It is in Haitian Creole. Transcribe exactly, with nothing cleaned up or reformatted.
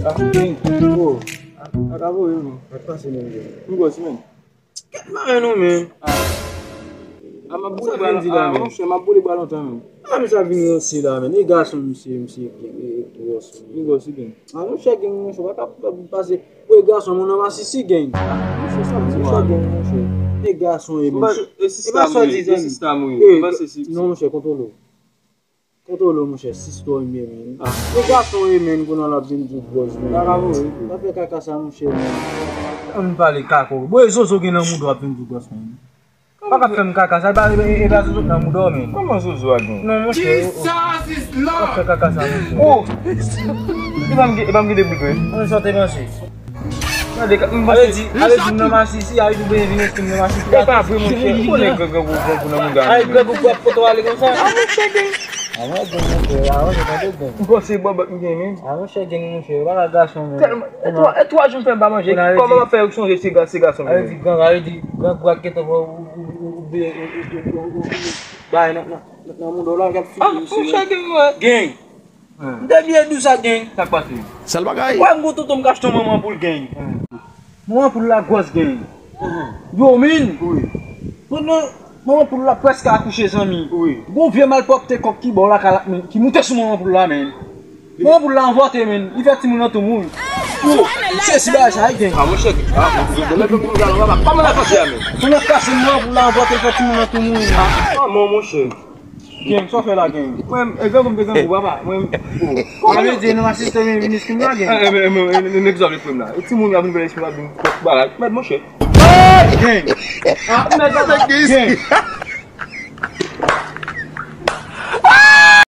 Ah, men, oh, a, a ka voye, non. Sa k pase menm, gen? M gòs, men. Kèt maren nou, men. Ah. A, m ap boule bra, ah, monchè, m ap boule bra lontan, men. Ah, men sa vin ranse la, men. E gason, misye, misye, e, e, e, gwòs, men. Li gwòs, li gen. Ah, monchè, gen, monchè, pa ka pase. Ou e gason, moun nan masisi, gen. Monchè, sa, monchè, gen, monchè. E gason, e, men. E pa sòdizan. E sista m, wi. E, non, monchè, kontwole w. Kontwole w, monchè, sis twò enbyen, men. Ah. E gason e, men, kounye a l ap vin di w gwòs, men. Sa ka voye, wi. Pa fè kaka sa, monchè, men. Ann pale kaka w. Bon, e zozo gen nan mouda w ap vin di w gwòs, men. Pa ka fè m kaka sa, e pa, e, e pa zozo k nan mouda w, men. Kòman zozo a gen? Non, monchè, o, o. Pa fè kaka sa, monchè. Oh! E pa m gen, e pa m gen de bout, men. Ann sòti, monchè. Gade, ale di, ale di m nan masisi, ale di w benyen vin enskri m nan masisi. E pa vre, monchè. Ou konnen grangou, grangou nan mouda. Ale grangou pou ap poto ale konsa. Ah, monchè, gen. Ah, mwen gen, monchè. Ah, mwen gen, mwen gen. M panse bòbòt m gen, men. Ah, monchè, gen, monchè. Ou pa ka gason, men. Tèlman, e twa, e twa jou m fè m pa manje. Kòman m ap fè sonje se ga-, se gason m ye? Ale di grangou, ale di grangou ak gentan fè ou, ou, ou, ou, ou, ou, bay nan, nan, nan mouda w la, gad figi misye. Ah, monchè, gen, mwen. Gen. M te byen di w sa, gen. Sa k pase? Sèl bagay. Wè, m gon tonton m ka achte yon manman pou l, gen. Manman poul la gwòs, gen. Yo, men. Wi. Pandan manman poul la prèske akouche, zanmi. Wi. Gon vye malpwòpte kòk ki ba w lakay la, men, ki moute sou manman poul la, men. Manman poul la anvòte, men. Li fè timoun nan tou mouri. Yo, se si bagay sa, gen. Ah, monchè, ah, kòman l ap pase a, men? Kòman l ap pase, manman poul la anvòte, li fè timoun nan tou mouri. Ah, manman, monchè. Gen, sa w fè la, gen? Mwen, e grangou m te grangou, papa. Mwen, oh. Kòman yo di, nou asiste, men, minis ki m la, gen? E, e, e, e, nèg sa vle pran m la. E timoun yo ap vin fè espri, ap vin fè bagay. Mèd, monchè. Gen. Ah, mèd, papa. Gen.